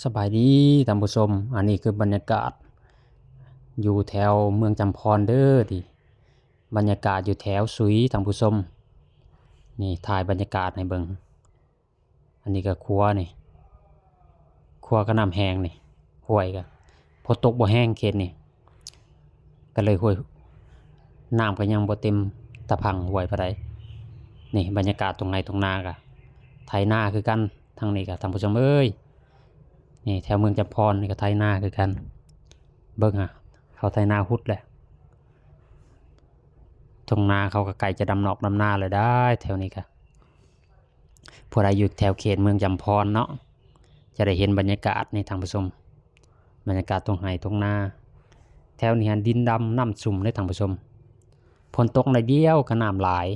ສະບາຍດີທ່ານຜູ້ຊົມ, ອັນນີ້ຄືບັນຍາກາດຢູ່ແຖວເມືອງຈຳພອນເດີ ນີ້ ບັນຍາກາດຢູ່ແຖວສຸຍທ່ານຜູ້ຊົມ. ນີ້ ຖ່າຍບັນຍາກາດໃຫ້ເບິ່ງ. ອັນນີ້ກໍຂົວນີ້ ຂົວກໍນ້ຳແຫ້ງນີ້ ຫ້ວຍກໍຝົນຕົກບໍ່ແຮງເຂດນີ້ ກໍເລີຍຫ້ວຍ ນ້ຳກໍຍັງບໍ່ເຕັມຕາພັງຫ້ວຍປານໃດ. ນີ້ບັນຍາກາດທົ່ງໄຮ່ທົ່ງນາ ກໍໄຖນາຄືກັນ. ທາງນີ້ກໍທ່ານຜູ້ຊົມເອີຍ ນີ້ແຖວເມືອງຈຳພອນນີ້ກໍໄຖນາຄືກັນ. ເບິ່ງຫາ ເຂົາໄຖນາຮຸດແຫຼະ ທົ່ງນາເຂົາກໍໃກ້ຈະດຳນອກດຳນາແລ້ວໄດ໋ ແຖວນີ້ກໍ ຜູ້ໃດຢູ່ແຖວເຂດເມືອງຈຳພອນເນາະ ຈະໄດ້ເຫັນບັນຍາກາດນີ້ທ່ານຜູ້ຊົມ, ບັນຍາກາດທົ່ງໄຮ່ທົ່ງນາ. ແຖວນີ້ຫັ້ນດິນດຳນ້ຳຊຸ່ມເດ້ທ່ານຜູ້ຊົມ, ຝົນຕົກໜ້ອຍດຽວກໍນ້ຳຫຼາຍ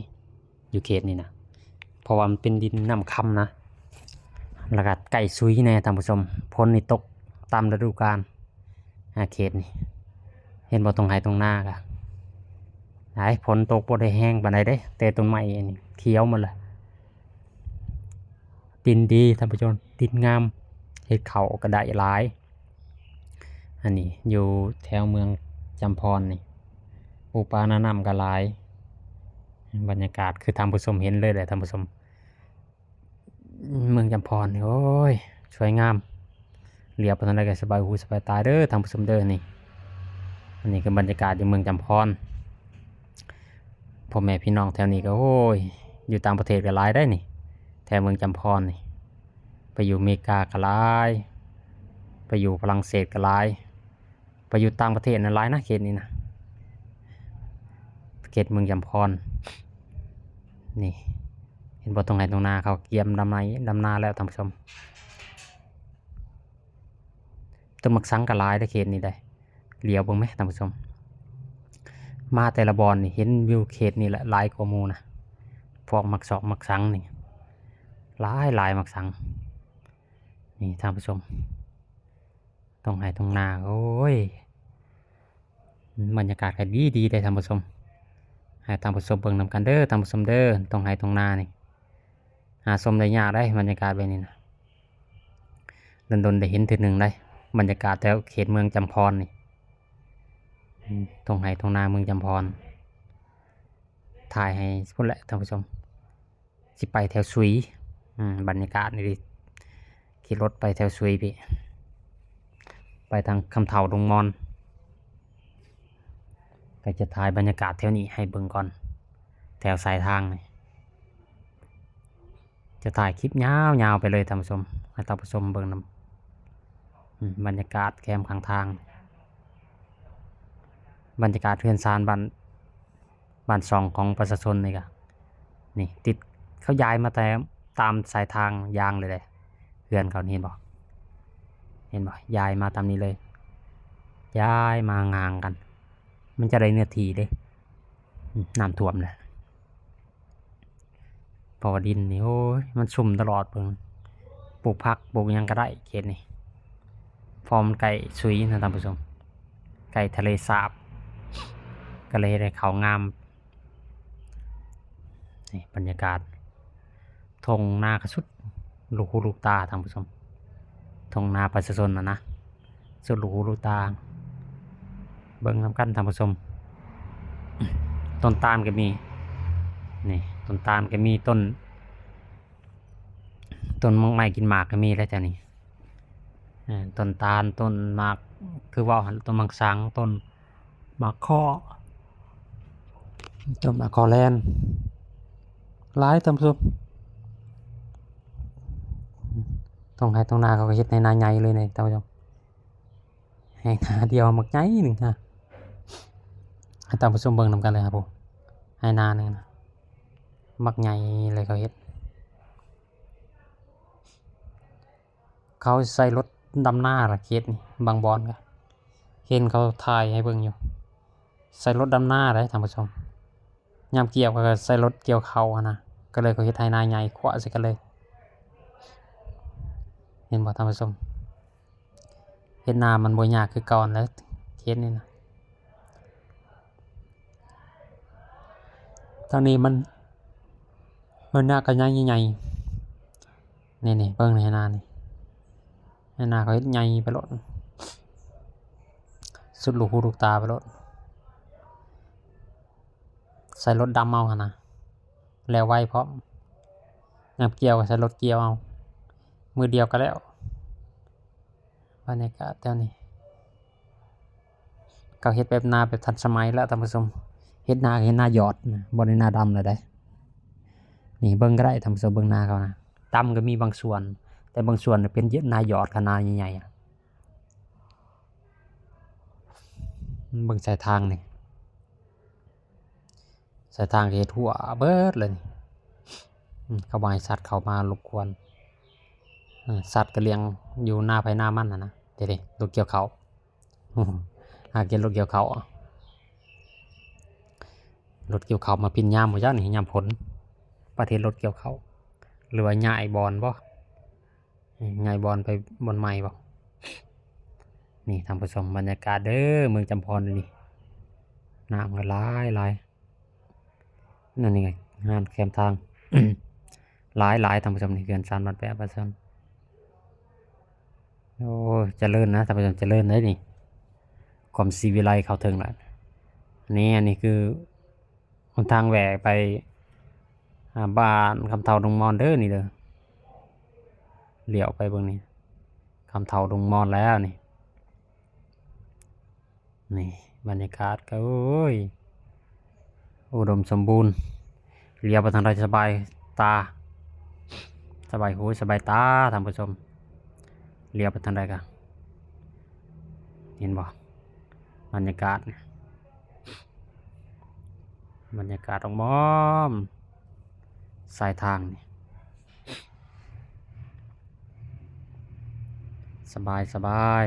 ຢູ່ເຂດນີ້ນະ ເພາະວ່າມັນເປັນດິນນ້ຳຄຳນະ ແລ້ວກໍໃກ້ສຸຍແດ່ທ່ານຜູ້ຊົມ. ຝົນນີ້ຕົກຕາມລະດູການ ອາ ເຂດນີ້ ເຫັນບໍ່ ທົ່ງໄຮ່ທົ່ງນາກະ ໄອ້ ຝົນຕົກບໍ່ໄດ້ແຮງປານໃດເດ້ ແຕ່ຕົ້ນໄມ້ອັນນີ້ຂຽວໝົດລະ ດິນດີທ່ານຜູ້ຊົມ ດິນງາມ ເຮັດເຂົ້າກໍໄດ້ຫຼາຍ. ອັນນີ້ຢູ່ແຖວເມືອງຈຳພອນນີ້ ປູປານານ້ຳກໍຫຼາຍ. ບັນຍາກາດຄືທ່ານຜູ້ຊົມເຫັນເລີຍແຫຼະທ່ານຜູ້ຊົມ, ເມືອງຈຳພອນນີ້ ໂອ້ຍ ສວຍງາມ. ຫຼຽວໄປທາງໃດກໍສະບາຍຫູສະບາຍຕາເດີທ່ານຜູ້ຊົມເດີ. ນີ້ ອັນນີ້ຄືບັນຍາກາດຢູ່ເມືອງຈຳພອນ. ພໍ່ແມ່ພີ່ນ້ອງແຖວນີ້ກໍ ໂອ້ຍ ຢູ່ຕ່າງປະເທດກໍຫຼາຍໄດ໋ນີ້ ແຖວເມືອງຈຳພອນນີ້. ໄປຢູ່ເມກາກໍຫຼາຍ, ໄປຢູ່ຝຣັ່ງເສດກໍຫຼາຍ, ໄປຢູ່ຕ່າງປະເທດນັ້ນຫຼາຍນະ ເຂດນີ້ນະ ເຂດເມືອງຈຳພອນ. ນີ້ ເຫັນບໍ່ ທົ່ງໄຮ່ທົ່ງນາ ເຂົາກຽມດຳໄຮ່ດຳນາແລ້ວທ່ານຜູ້ຊົມ. ຕົ້ນໝາກສັງກໍຫຼາຍເດ້ເຂດນີ້ໄດ໋. ຫຼຽວເບິ່ງແມະທ່ານຜູ້ຊົມ, ມາແຕ່ລະບ່ອນນີ້ເຫັນຢູ່ເຂດນີ້ແຫຼະຫຼາຍກວ່າໝູ່ນະ, ພວກໝາກສອກໝາກສັງນີ້ ຫຼາຍໆ ໝາກສັງ. ນີ້ທ່ານຜູ້ຊົມ ທົ່ງໄຮ່ທົ່ງນາ ໂອ້ຍ ບັນຍາກາດກໍດີໆ ເດ້ທ່ານຜູ້ຊົມ. ໃຫ້ທ່ານຜູ້ຊົມເບິ່ງນຳກັນເດີທ່ານຜູ້ຊົມເດີ, ທົ່ງໄຮ່ທົ່ງນານີ້ ຫາຊົມໄດ້ຍາກໄດ໋ ບັນຍາກາດແບບນີ້ນະ. ດົນໆ ໄດ້ເຫັນເທື່ອໜຶ່ງໄດ໋ ບັນຍາກາດແຖວເຂດເມືອງຈຳພອນນີ້. ອືມ ທົ່ງໄຮ່ທົ່ງນາເມືອງຈຳພອນ ຖ່າຍໃຫ້ພຸ້ນແຫຼະທ່ານຜູ້ຊົມ. ຊິໄປແຖວສຸຍ ອືມ ບັນຍາກາດນີ້ ຂີ່ລົດໄປແຖວສຸຍພີ້ ໄປທາງຄຳເຖົ້າດົງມອນ. ກໍຈະຖ່າຍບັນຍາກາດແຖວນີ້ໃຫ້ເບິ່ງກ່ອນ ແຖວສາຍທາງນີ້ ຈະຖ່າຍຄລິບຍາວໆ ໄປເລີຍທ່ານຜູ້ຊົມ, ໃຫ້ທ່ານຜູ້ຊົມເບິ່ງນຳ. ອືມ ບັນຍາກາດແຄມຂ້າງທາງ ບັນຍາກາດເຮືອນຊານບ້ານ ບ້ານຊ່ອງຂອງປະຊາຊົນນີ້ກະ ນີ້ຕິດ ເຂົາຍ້າຍມາແຕ່ຕາມສາຍທາງຢາງເລີຍເດ້ ເຮືອນເຂົານີ້ ເຫັນບໍ່ ເຫັນບໍ່ ຍ້າຍມາຕາມນີ້ເລີຍ ຍ້າຍມາຫ່າງໆ ກັນ ມັນຈະໄດ້ເນື້ອທີ່ເດ້. ອືມ ນ້ຳຖ້ວມແຫຼະ ເພາະວ່າດິນນີ້ ໂອ້ຍ ມັນຊຸ່ມຕະຫຼອດ ເບິ່ງ ປູກຜັກປູກຫຍັງກໍໄດ້ເຂດນີ້ ເພາະມັນໃກ້ສຸຍນະທ່ານຜູ້ຊົມ ໃກ້ທະເລສາບ ກໍເລີຍເຮັດໃຫ້ເຂົ້າງາມ. ນີ້ບັນຍາກາດທົ່ງນາກະສຸດລູກຫູລູກຕາທ່ານຜູ້ຊົມ, ທົ່ງນາປະຊາຊົນນະນະ ສຸດລູກຫູລູກຕາ. ເບິ່ງນຳກັນທ່ານຜູ້ຊົມ ຕົ້ນຕານກໍມີ ນີ້ ຕົ້ນຕານກໍມີ ຕົ້ນ ຕົ້ນໝາກໄມ້ກິນໝາກກໍມີແຫຼະແຖວນີ້. ເອີ ຕົ້ນຕານ ຕົ້ນໝາກ ຄືເວົ້າຫັ້ນ ຕົ້ນໝາກສັງ ຕົ້ນໝາກເຄາະ ຕົ້ນໝາກເຄາະແລນ ຫຼາຍທ່ານຜູ້ຊົມ. ທົ່ງໄຮ່ທົ່ງນາເຂົາກໍເຮັດໄຮ່ນາໃຫຍ່ເລີຍນີ້ທ່ານຜູ້ຊົມ, ໄຮ່ນາດຽວໝາກໃຫຍ່ໜຶ່ງ ໃຫ້ທ່ານຜູ້ຊົມເບິ່ງນຳກັນເລີຍ ຜູ້ ໄຮ່ນາໜຶ່ງນະ ໝາກໃຫຍ່ເລີຍເຂົາເຮັດ. ເຂົາໃສ່ລົດດຳນາລະເຂດນີ້ ບາງບ່ອນກະເຫັນເຂົາຖ່າຍໃຫ້ເບິ່ງຢູ່ ໃສ່ລົດດຳນາໄດ໋ທ່ານຜູ້ຊົມ. ຍາມກ່ຽວກໍໃສ່ລົດກ່ຽວເຂົ້າຫັ້ນນະ ກໍເລີຍເຂົາເຮັດໄຮ່ນາໃຫຍ່ຂວາໃສ່ກັນເລີຍ ເຫັນບໍ່ທ່ານຜູ້ຊົມ. ເຮັດນາມັນບໍ່ຍາກຄືເກົ່າຫັ້ນແຫຼະ ເຂດນີ້ນະ. ທາງນີ້ມັນ ມັນນາກໍໃຫຍ່ໆ ນີ້ໆ ເບິ່ງໃນນານີ້ ນາເຂົາເຮັດໃຫຍ່ໄປໂລດ ສຸດລູກຫູລູກຕາໄປໂລດ. ໃສ່ລົດດຳເອົາຫັ້ນນະ ແລ້ວໄວພ້ອມ. ຍາມກ່ຽວກໍໃສ່ລົດກ່ຽວເອົາ ມື້ດຽວກໍແລ້ວ. ບັນຍາກາດແຖວນີ້ ເຂົາເຮັດແບບນາແບບທັນສະໄໝແລ້ວທ່ານຜູ້ຊົມ. ເຮັດນາ ເຮັດນາຢອດນະ ບໍ່ໄດ້ນາດຳແລ້ວເດ້. ນີ້ເບິ່ງກໍໄດ້ທ່ານຜູ້ຊົມ ເບິ່ງນາເຂົານະ ດຳກໍມີບາງສ່ວນ ແຕ່ບາງສ່ວນເປັນນາຢອດ ຂະໜາດໃຫຍ່ໆ. ເບິ່ງສາຍທາງນີ້ ສາຍທາງກໍເຮັດຮົ່ວເບິດເລີຍນີ້. ອືມ ເຂົາບໍ່ໃຫ້ສັດເຂົ້າມາລົບກວນ. ເອີ ສັດກໍລ້ຽງຢູ່ນາໃຜນາມັນຫັ້ນນະ. ເດ້ໆ ລົດກ່ຽວເຂົ້າ ຫາກິນລົດກ່ຽວເຂົ້າ. ລົດກ່ຽວເຂົ້າມາປິ່ນຍາມບໍ່ຈັກນີ້ ຍາມຝົນ. ປະເທດລົດກ່ຽວເຂົ້າ ຫຼືວ່າຍ້າຍບ່ອນບໍ່? ອືມ ຍ້າຍບ່ອນໄປບ່ອນໃໝ່ບໍ່? ນີ້ທ່ານຜູ້ຊົມ ບັນຍາກາດເດີ ເມືອງຈຳພອນນີ້ ນ້ຳກໍຫຼາຍໆ. ນັ້ນນີ້ ເຮືອນແຄມທາງ ຫຼາຍໆ ທ່ານຜູ້ຊົມ. ນີ້ເຮືອນຊານບ້ານແປະປະຊາຊົນ. ໂອ້ຍ ຈະເລີນນະທ່ານຜູ້ຊົມ ຈະເລີນໄດ໋ນີ້. ຄວາມສີວິໄລເຂົ້າເຖິງລະ. ນີ້ ອັນນີ້ຄື ຫົນທາງແຫວ່ໄປ ອ່າ ບ້ານຄຳເຖົ້າດົງມອນເດີນີ້ເດີ. ລ້ຽວໄປເບິ່ງນີ້ ຄຳເຖົ້າດົງມອນແລ້ວນີ້. ນີ້ບັນຍາກາດກໍ ໂອ້ຍ ອຸດົມສົມບູນ. ລ້ຽວໄປທາງໃດສະບາຍຕາ ສະບາຍຫູສະບາຍຕາທ່ານຜູ້ຊົມ. ລ້ຽວໄປທາງໃດກໍເຫັນບໍ່ ບັນຍາກາດ. ບັນຍາກາດອອກມອມ ສາຍທາງນີ້ ສະບາຍ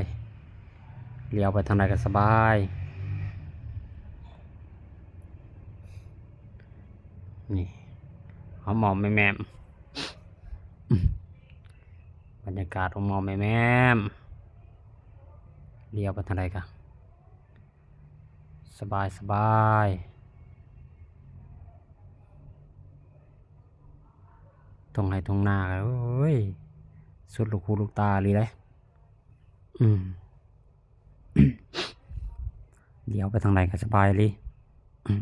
ໆ ລ້ຽວໄປທາງໃດກໍສະບາຍ. ນີ້ ຫອມໆ ແໝ້ມໆ ບັນຍາກາດຫອມໆ ແໝ້ມໆ ລ້ຽວໄປທາງໃດກໍ ສະບາຍໆ ທົ່ງໄຮ່ທົ່ງນາ. ໂອ້ຍ ສຸດລູກຫູລູກຕາອີ່ຫຼີເດ້. ອືມ ລ້ຽວໄປທາງໃດກໍສະບາຍອີ່ຫຼີ ອືມ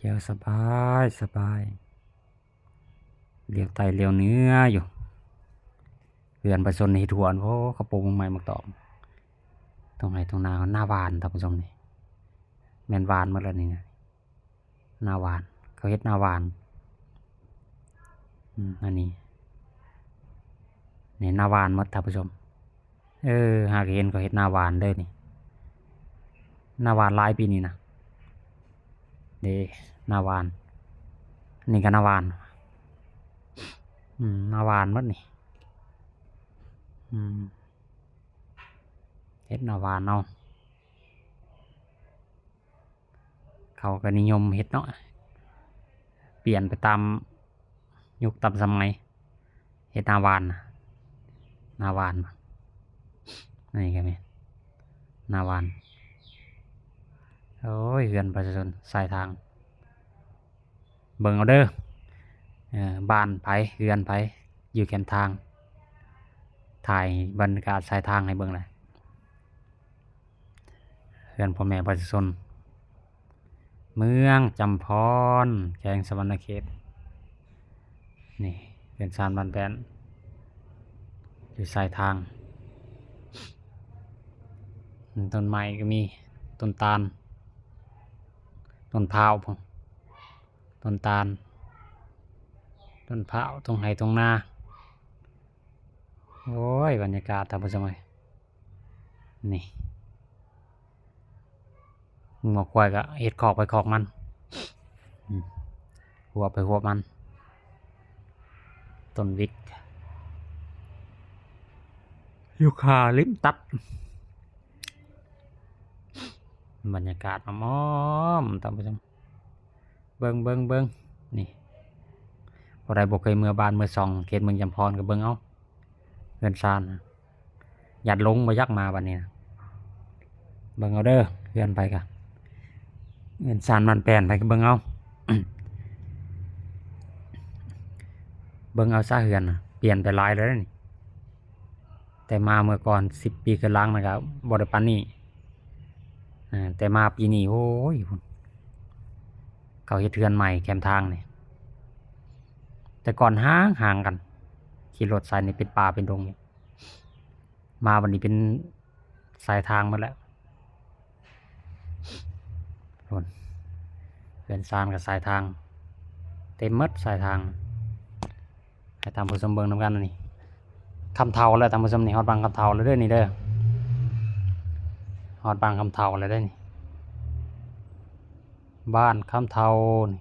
ລ້ຽວສະບາຍສະບາຍ. ລ້ຽວໃຕ້ລ້ຽວເໜືອຢູ່ ເຮືອນປະຊາຊົນເຮັດຫົວ. ໂອ້ ເຂົາປູກໝາກໄມ້ໝາກຕອກ ທົ່ງໄຮ່ທົ່ງນາ. ນາຫວານທ່ານຜູ້ຊົມ ນີ້ແມ່ນຫວານໝົດແລ້ວນີ້ນະ ນາຫວານ ເຂົາເຮັດນາຫວານ. ອືມ ອັນນີ້ ນີ້ນາຫວານໝົດທ່ານຜູ້ຊົມ. ເອີ ຫາກເຫັນເຂົາເຮັດນາຫວານເດີນີ້ ນາຫວານຫຼາຍປີນີ້ນະ. ເດ້ ນາຫວານ ນີ້ກໍນາຫວານ. ອືມ ນາຫວານໝົດນີ້. ອືມ ເຮັດນາຫວານເອົາ. ເຂົາກໍນິຍົມເຮັດເນາະ ປ່ຽນໄປຕາມຍຸກຕາມສະໄໝ. ເຮັດນາຫວານ ນາຫວານ ນີ້ກໍມີນາຫວານ. ໂອ້ຍ ເຮືອນປະຊາຊົນສາຍທາງ ເບິ່ງເອົາເດີ ເອີ ບ້ານໃຜເຮືອນໃຜຢູ່ແຄມທາງ. ຖ່າຍບັນຍາກາດສາຍທາງໃຫ້ເບິ່ງແຫຼະ. ເຮືອນພໍ່ແມ່ປະຊາຊົນ ເມືອງຈຳພອນ ແຂວງສະຫວັນນະເຂດ. ນີ້ເຮືອນຊານບ້ານແປ້ນ ຢູ່ສາຍທາງ. ຕົ້ນໄມ້ກໍມີ ຕົ້ນຕານ ຕົ້ນພ້າວພຸ້ນ ຕົ້ນຕານ ຕົ້ນພ້າວ ທົ່ງໄຮ່ທົ່ງນາ. ໂອ້ຍ ບັນຍາກາດທ່ານຜູ້ຊົມເອີຍ ນີ້ ງົວຄວາຍກໍເຮັດຄອກໄປຄອກມັນ ອືມ ຫົວໄປຫົວມັນ. ຕົ້ນວິກ ຢູຄາລິມຕັດ. ບັນຍາກາດອ້ອມໆ ທ່ານຜູ້ຊົມ ເບິ່ງ ເບິ່ງ ເບິ່ງ ນີ້ ຜູ້ໃດບໍ່ເຄີຍເມືອບ້ານເມືອຊ່ອງ ເຂດເມືອງຈຳພອນ ກໍເບິ່ງເອົາ ເຮືອນຊານນະ. ຢ້ານຫຼົງບໍ່ຢາກມາບັດນີ້ນະ. ເບິ່ງເອົາເດີ ເຮືອນໃຜກະ ເຮືອນຊານບ້ານແປ້ນໃຜກໍເບິ່ງເອົາ ເບິ່ງເອົາຊະ ເຮືອນນະ ປ່ຽນໄປຫຼາຍແລ້ວເດ້ນີ້. ແຕ່ມາເມື່ອກ່ອນສິບປີຄືນຫຼັງນະ ກໍບໍ່ໄດ້ປານນີ້. ເອີ ແຕ່ມາປີນີ້ ໂອ້ຍ ເຂົາເຮັດເຮືອນໃໝ່ແຄມທາງນີ້. ແຕ່ກ່ອນຫ່າງໆກັນ ຂີ່ລົດສາຍນີ້ເປັນປ່າເປັນດົງຢູ່. ມາບັດນີ້ເປັນສາຍທາງໝົດແລ້ວ. ພຸ້ນ ເຮືອນຊານກັບສາຍທາງ ເຕັມໝົດສາຍທາງ. ໃຫ້ທ່ານຜູ້ຊົມເບິ່ງນຳກັນນີ້. ຄຳເທົາແລ້ວທ່ານຜູ້ຊົມນີ້, ຮອດບ້ານຄຳເທົາແລ້ວເດີນີ້ເດີ. ຮອດບ້ານຄຳເທົາແລ້ວເດີນີ້. ບ້ານຄຳເທົານີ້.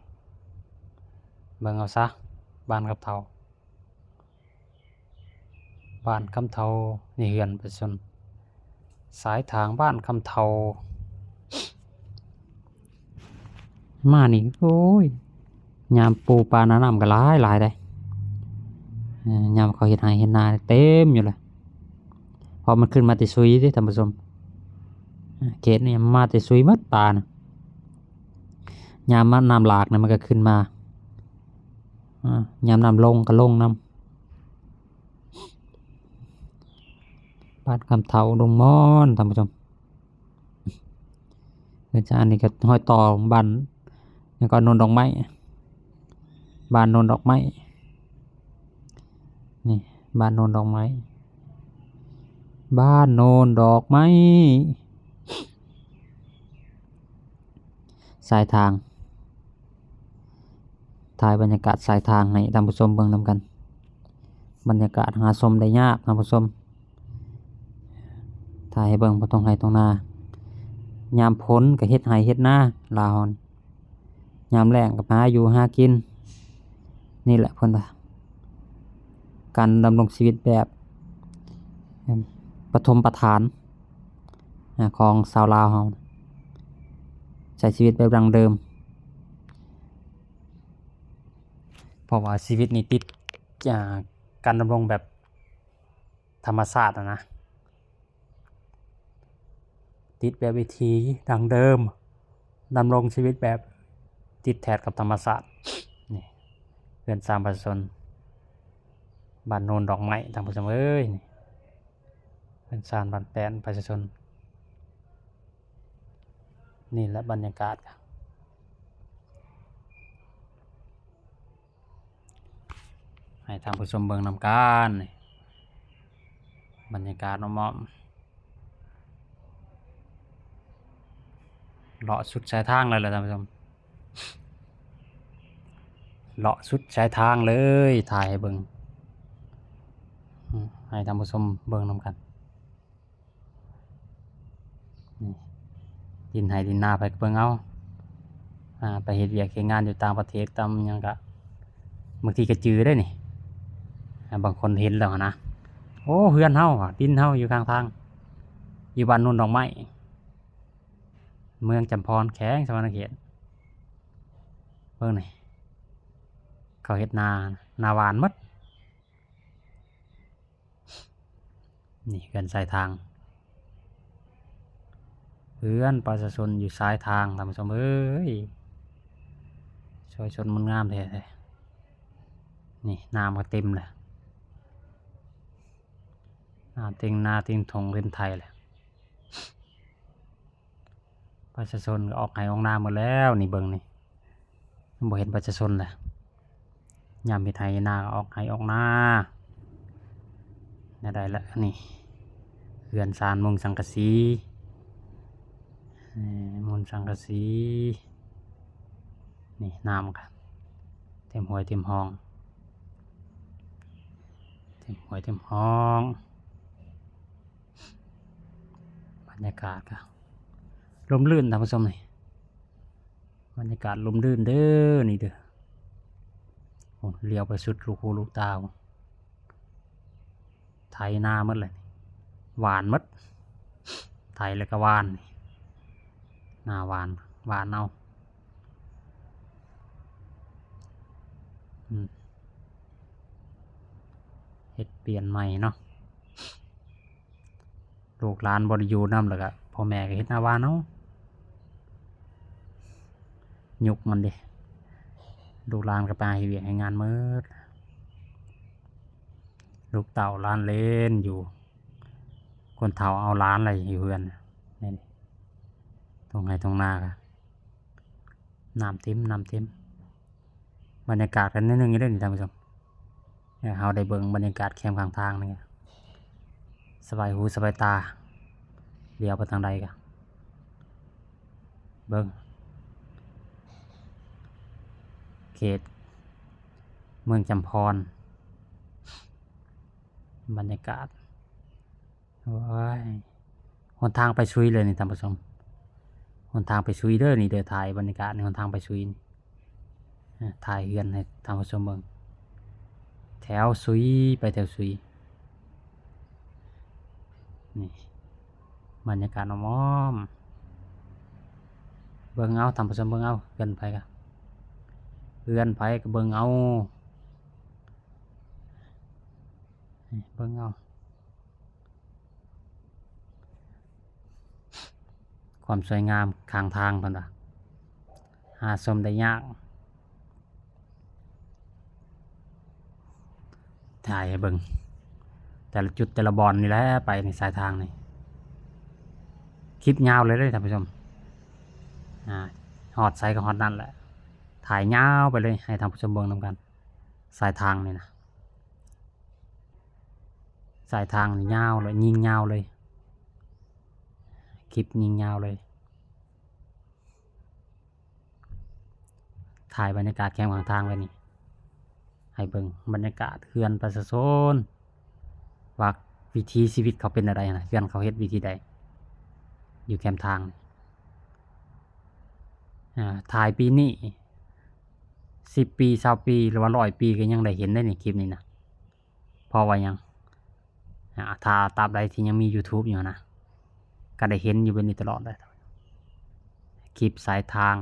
ເບິ່ງເອົາຊະ ບ້ານຄຳເທົາ. ບ້ານຄຳເທົາ ນີ້ເຮືອນປະຊາຊົນ. ສາຍທາງບ້ານຄຳເທົາ. ມານີ້ ໂອ້ຍ ຍາມປູປາໜ້ານ້ຳກໍຫຼາຍໆເດ້. ເອີ ຍາມເຂົາເຮັດໄຮ່ເຮັດນາເຕັມຢູ່ແຫຼະ. ເພາະມັນຂຶ້ນມາແຕ່ຊຸຍເດ້ທ່ານຜູ້ຊົມ. ເຂດນີ້ມາແຕ່ຊຸຍໝົດປານະ. ຍາມມາ ນ້ຳຫຼາກນະ ມັນກໍຂຶ້ນມາ. ອາ ຍາມນ້ຳລົງກໍລົງນຳ. ບ້ານຄຳເທົາດົງມ່ອນ ທ່ານຜູ້ຊົມ. ເຮືອນຊານນີ້ກໍຮອຍຕໍ່ບ້ານ ແລ້ວກໍໂນນດອກໄມ້ ບ້ານໂນນດອກໄມ້. ນີ້ ບ້ານໂນນດອກໄມ້ ບ້ານໂນນດອກໄມ້. ສາຍທາງ ຖ່າຍບັນຍາກາດສາຍທາງໃຫ້ທ່ານຜູ້ຊົມເບິ່ງນຳກັນ. ບັນຍາກາດຫາຊົມໄດ້ຍາກທ່ານຜູ້ຊົມ. ຖ່າຍໃຫ້ເບິ່ງພວກທົ່ງໄຮ່ທົ່ງນາ. ຍາມຝົນກໍເຮັດໄຮ່ເຮັດນາລາວເຮົານີ້. ຍາມແລ້ງກໍຫາຢູ່ຫາກິນ. ນີ້ແຫຼະເພິ່ນວ່າ ການດຳລົງຊີວິດແບບ ປະຖົມປະຖານ ອາ ຂອງຊາວລາວເຮົາ ໃຊ້ຊີວິດແບບດັ້ງເດີມ. ເພາະວ່າຊີວິດນີ້ຕິດ ອາ ການດຳລົງແບບທຳມະຊາດຫັ້ນນະ. ຕິດແບບວິຖີດັ້ງເດີມ, ດຳລົງຊີວິດແບບຕິດແທດກັບທຳມະຊາດ. ນີ້ ເຮືອນຊານປະຊາຊົນ ບ້ານໂນນດອກໄມ້ ທ່ານຜູ້ຊົມເອີຍ. ນີ້ ເຮືອນຊານບ້ານແປ້ນປະຊາຊົນ. ນີ້ແຫຼະບັນຍາກາດ. ໃຫ້ທ່ານຜູ້ຊົມເບິ່ງນຳກັນ ບັນຍາກາດອ້ອມໆ. ເລາະສຸດສາຍທາງເລີຍແຫຼະທ່ານຜູ້ຊົມ, ເລາະສຸດສາຍທາງເລີຍ, ຖ່າຍໃຫ້ເບິ່ງ ໃຫ້ທ່ານຜູ້ຊົມເບິ່ງນຳກັນ. ນີ້ ດິນໄຮ່ດິນນາ ໃຜກໍເບິ່ງເອົາ. ອາ ໄປເຮັດວຽກເຮັດງານຢູ່ຕ່າງປະເທດ ຕາມຫຍັງກະ ບາງທີກໍຈື່ໄດ້ນີ້. ອາ ບາງຄົນເຫັນແລ້ວຫັ້ນນະ, ໂອ້ ເຮືອນເຮົາ ດິນເຮົາຢູ່ຂ້າງທາງ, ຢູ່ບ້ານໂນນດອກໄມ້ ເມືອງຈຳພອນ ແຂວງສະຫວັນນະເຂດ. ເບິ່ງນີ້ ເຂົາເຮັດນາ ນາຫວານໝົດ. ນີ້ເຮືອນຊາຍທາງ, ເຮືອນປະຊາຊົນຢູ່ຊາຍທາງ ທ່ານຜູ້ຊົມເອີຍ. ຊອຍຊົນມັນງາມແທ້ໆ. ນີ້ນ້ຳກໍເຕັມແລ້ວ, ນ້ຳເຕັມນາເຕັມທົ່ງເຕັມໄຮ່ແລ້ວ. ປະຊາຊົນກໍອອກໄຮ່ອອກນາໝົດແລ້ວ. ນີ້ເບິ່ງນີ້ ບໍ່ເຫັນປະຊາຊົນແລ້ວ. ຍາມເຮັດໄຮ່ເຮັດນາກໍອອກໄຮ່ອອກນາ ແນວໃດລະ. ນີ້ເຮືອນຊານມຸງສັງກະສີ, ມຸງສັງກະສີ. ນີ້ນ້ຳກໍເຕັມຫ້ວຍເຕັມຮ່ອງ, ເຕັມຫ້ວຍເຕັມຮ່ອງ. ບັນຍາກາດກໍລົມລື່ນ ທ່ານຜູ້ຊົມ. ນີ້ບັນຍາກາດລົມລື່ນເດີ ນີ້ເດີ. ໂອ້ ຫຼຽວໄປສຸດລູກຫູລູກຕາ ໄຖນາໝົດເລີຍ, ຫວານໝົດ, ໄຖແລ້ວກໍຫວານ. ນາຫວານ ຫວານເອົາ. ອືມ ເຮັດປ່ຽນໃໝ່ເນາະ. ລູກຫຼານບໍ່ໄດ້ຢູ່ນຳ ແລ້ວກະພໍ່ແມ່ກໍເຮັດນາຫວານເອົາ. ຍຸກມັນເດ້ ລູກຫຼານກໍໄປຫາເຮັດວຽກເຮັດງານໝົດ, ລູກເຕົ້າຫຼານເລນຢູ່ ຄົນເຖົ້າເອົາຫຼານໄວ້ຢູ່ເຮືອນ ນີ້ ທົ່ງໄຮ່ທົ່ງນາກະ ນ້ຳເຕັມ ນ້ຳເຕັມ. ບັນຍາກາດກັນໜ້ອຍໜຶ່ງຢູ່ເດ້ນີ້ທ່ານຜູ້ຊົມ ໃຫ້ເຮົາໄດ້ເບິ່ງບັນຍາກາດແຄມຂ້າງທາງນີ້ ສະບາຍຫູສະບາຍຕາ ຫຼຽວໄປທາງໃດກະເບິ່ງ ເຂດເມືອງຈຳພອນ ບັນຍາກາດ ໂອ້ຍ ຫົນທາງໄປຊຸຍເລີຍນີ້ທ່ານຜູ້ຊົມ ຫົນທາງໄປຊຸຍເດີນີ້ເດີ ຖ່າຍບັນຍາກາດໃນຫົນທາງໄປຊຸຍນີ້ ເອີ ຖ່າຍເຮືອນໃຫ້ທ່ານຜູ້ຊົມເບິ່ງ ແຖວຊຸຍ ໄປແຖວຊຸຍ ນີ້ ບັນຍາກາດອ້ອມໆ ເບິ່ງເອົາທ່ານຜູ້ຊົມ ເບິ່ງເອົາ ເຮືອນໃຜກະ ເຮືອນໃຜກະເບິ່ງເອົາ ນີ້ ເບິ່ງເອົາ ຄວາມສວຍງາມຂ້າງທາງເພິ່ນວ່າ ຫາຊົມໄດ້ຍາກ ຖ່າຍໃຫ້ເບິ່ງ ແຕ່ລະຈຸດແຕ່ລະບ່ອນນີ້ແຫຼະ ໄປໃນສາຍທາງນີ້ ຄລິບຍາວເລີຍເດ້ທ່ານຜູ້ຊົມ ອາ ຮອດໃສກະຮອດນັ້ນແຫຼະ ຖ່າຍຍາວໄປເລີຍ ໃຫ້ທ່ານຜູ້ຊົມເບິ່ງນຳກັນ ສາຍທາງນີ້ນະ ສາຍທາງນີ້ຍາວເລີຍ ຍິງຍາວເລີຍ ຄລິບຍິງຍາວເລີຍ ຖ່າຍບັນຍາກາດແຄມຂ້າງທາງໄວ້ນີ້ ໃຫ້ເບິ່ງບັນຍາກາດເຮືອນປະຊາຊົນ ວ່າວິຖີຊີວິດເຂົາເປັນແນວໃດຫັ້ນນະ ເຮືອນເຂົາເຮັດວິທີໃດ ຢູ່ແຄມທາງນີ້ ອາ ຖ່າຍປີນີ້ ສິບປີ ຊາວປີ ຫຼືວ່າຮ້ອຍປີກະຍັງໄດ້ເຫັນໄດ໋ນີ້ ຄລິບນີ້ນະ ເພາະວ່າຫຍັງ ອາ ຖ້າຕາບໃດທີ່ຍັງມີຢູທູບຢູ່ຫັ້ນນະ ກະໄດ້ເຫັນຢູ່ແບບນີ້ຕະຫຼອດເລີຍ ຄລິບສາຍທາງ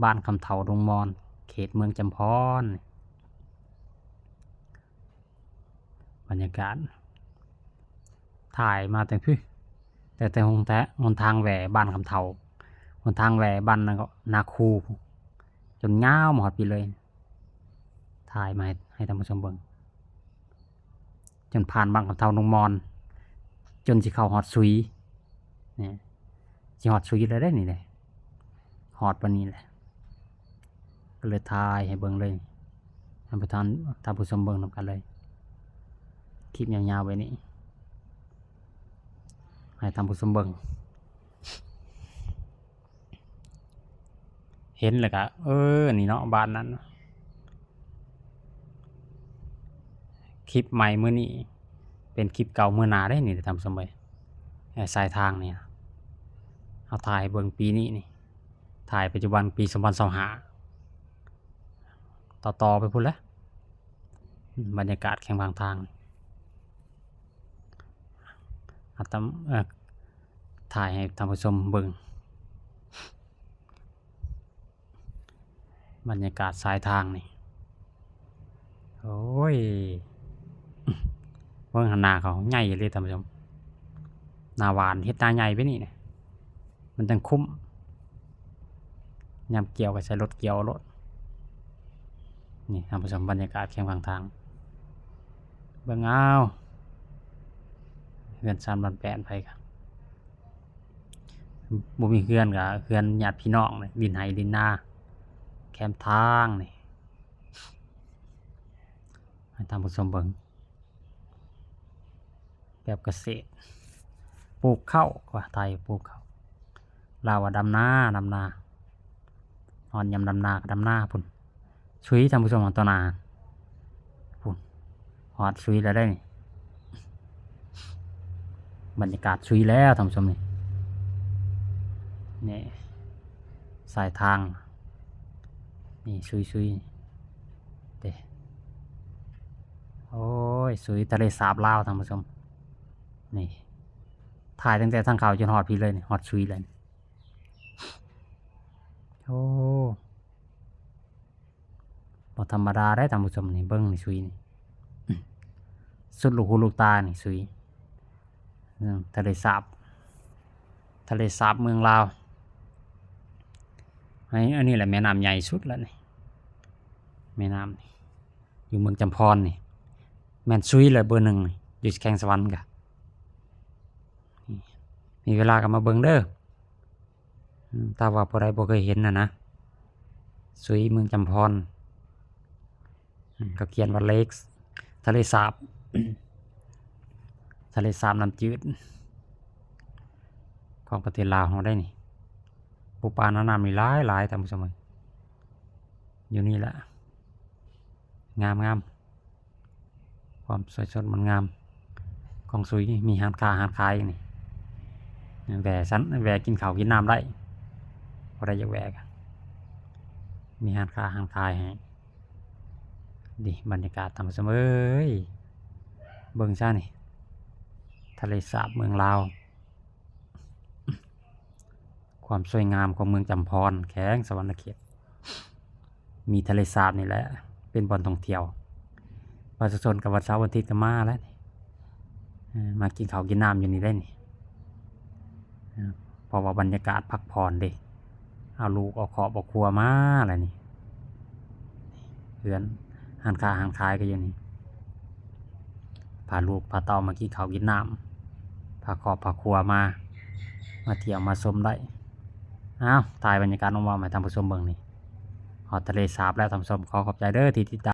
ບ້ານຄຳເຖົ້າດົງມອນ ເຂດເມືອງຈຳພອນ ບັນຍາກາດ ຖ່າຍມາແຕ່ພຸ້ນ ແຕ່ ແຕ່ຫົນທາງ ຫົນທາງແຫວ່ບ້ານຄຳເຖົ້າ ຫົນທາງແຫວ່ບ້ານນາຄູ ຈົນຍາວມາຮອດພີ້ເລີຍ ຖ່າຍມາໃຫ້ ໃຫ້ທ່ານຜູ້ຊົມເບິ່ງ ຈົນຜ່ານບ້ານຄຳເຖົ້າດົງມອນ ຈົນຊິເຂົ້າຮອດຊຸຍ ນີ້ ຊິຮອດຊຸຍແລ້ວເດ້ນີ້ເດ້ ຮອດປານນີ້ແຫຼະ ກະເລີຍຖ່າຍໃຫ້ເບິ່ງເລີຍ ໃຫ້ທ່ານ ທ່ານຜູ້ຊົມເບິ່ງນຳກັນເລີຍ ຄລິບຍາວໆໄວ້ນີ້ ໃຫ້ທ່ານຜູ້ຊົມເບິ່ງ ເຫັນແລ້ວກະ ເອີ ນີ້ເນາະ ບ້ານນັ້ນ. ຄລິບໃໝ່ມື້ນີ້ເປັນຄລິບເກົ່າມື້ໜ້າເດ້ນີ້ທ່ານຜູ້ຊົມເອີຍ. ເອີ ສາຍທາງນີ້ ເຮົາຖ່າຍໃຫ້ເບິ່ງປີນີ້ນີ້ ຖ່າຍປັດຈຸບັນປີສອງພັນຊາວຫ້າ ຕໍ່ໆໄປພຸ້ນແຫຼະ. ບັນຍາກາດແຄມຂ້າງທາງ ອາດຕະ ເອີ ຖ່າຍໃຫ້ທ່ານຜູ້ຊົມເບິ່ງ ບັນຍາກາດສາຍທາງນີ້ ໂອ້ຍ ເບິ່ງຫັ້ນ ນາເຂົາໃຫຍ່ອີ່ຫຼີທ່ານຜູ້ຊົມ ນາຫວານ ເຮັດນາໃຫຍ່ແບບນີ້ນະ ມັນຈັ່ງຄຸ້ມ ຍາມກ່ຽວກະໃຊ້ລົດກ່ຽວໂລດ. ນີ້ທ່ານຜູ້ຊົມ ບັນຍາກາດແຄມຂ້າງທາງ ເບິ່ງເອົາ ເຮືອນຊານບ້ານແປ້ນ ໃຜກະບໍ່ມີເຮືອນກະເຮືອນຍາດພີ່ນ້ອງ ດິນໄຮ່ດິນນາແຄມທາງນີ້ ໃຫ້ທ່ານຜູ້ຊົມເບິ່ງ. ແບບກະເສດ ປູກເຂົ້າ ວ່າໄທປູກເຂົ້າ ລາວວ່າດຳນາ ດຳນາ ຮອດຍາມດຳນາກະດຳນາພຸ້ນ ຊຸຍທ່ານຜູ້ຊົມ ຕໍ່ໜ້າພຸ້ນ ຮອດຊຸຍແລ້ວເດ້ນີ້ ບັນຍາກາດຊຸຍແລ້ວທ່ານຜູ້ຊົມນີ້ ນີ້ ສາຍທາງ ນີ້ຊຸຍໆ ເດ້ ໂອ້ຍ ຊຸຍທະເລສາບລາວທ່ານຜູ້ຊົມ ນີ້ ຖ່າຍຕັ້ງແຕ່ທາງເຂົ້າຈົນຮອດພີ້ເລີຍນີ້ ຮອດຊຸຍເລີຍນີ້ ໂອ້ ບໍ່ທຳມະດາເດ້ທ່ານຜູ້ຊົມນີ້ ເບິ່ງນີ້ຊຸຍນີ້ ສຸດລູກຫູລູກຕານີ້ຊຸຍ. ອືມ ທະເລສາບ ທະເລສາບເມືອງລາວ ໃນ ອັນນີ້ແຫຼະແມ່ນ້ຳໃຫຍ່ສຸດແລ້ວນີ້ ແມ່ນ້ຳນີ້ ຢູ່ເມືອງຈຳພອນນີ້ ແມ່ນຊຸຍແຫຼະເບີໜຶ່ງນີ້ ຢູ່ແຂວງສະຫວັນກະ ມີເວລາກໍມາເບິ່ງເດີ. ອືມ ຖ້າວ່າຜູ້ໃດບໍ່ເຄີຍເຫັນນະນະ ສຸຍເມືອງຈຳພອນ ອືມ ເຂົາຂຽນວ່າ Lakes ທະເລສາບ ທະເລສາບນ້ຳຈືດ ຂອງປະເທດລາວເຮົາໄດ໋ນີ້. ປູປາໜານ້ຳນີ້ຫຼາຍໆ ທ່ານຜູ້ຊົມເອີຍ ຢູ່ນີ້ລະ ງາມໆ. ຄວາມສວຍສົດງົດງາມຂອງສຸຍ ມີຮ້ານຄ້າຮ້ານຂາຍນີ້ ແວ່ຊັ້ນ ແວ່ກິນເຂົ້າກິນນ້ຳໄດ້ ຜູ້ໃດຢາກແວ່ກະມີຮ້ານຄ້າຮ້ານຂາຍໃຫ້. ດີ ບັນຍາກາດ ທ່ານຜູ້ຊົມເອີຍ ເບິ່ງຊະນີ້ ທະເລສາບເມືອງລາວ. ຄວາມສວຍງາມຂອງເມືອງຈຳພອນ ແຂວງສະຫວັນນະເຂດ ມີທະເລສາບນີ້ແຫຼະເປັນບ່ອນທ່ອງທ່ຽວ. ປະຊາຊົນກໍວັນເສົາວັນອາທິດກໍມາແຫຼະ ເອີ ມາກິນເຂົ້າກິນນ້ຳຢູ່ນີ້ໄດ໋ນີ້ ເອີ ເພາະວ່າບັນຍາກາດພັກຜ່ອນເດ້ ເອົາລູກເອົາຄອບເອົາຄົວມາແຫຼະນີ້. ເຮືອນຮ້ານຄ້າຮ້ານຂາຍກໍຢູ່ນີ້ ພາລູກພາເຕົ້າມາກິນເຂົ້າກິນນ້ຳ ພາຄອບພາຄົວມາ ມາທ່ຽວມາຊົມໄດ້. ອ້າວ ຖ່າຍບັນຍາກາດນ້ອງວາມໃຫ້ທ່ານຜູ້ຊົມເບິ່ງນີ້ ຮອດທະເລສາບແລ້ວທ່ານຜູ້ຊົມ. ຂໍຂອບໃຈເດີທີ່ຕິດຕາມ.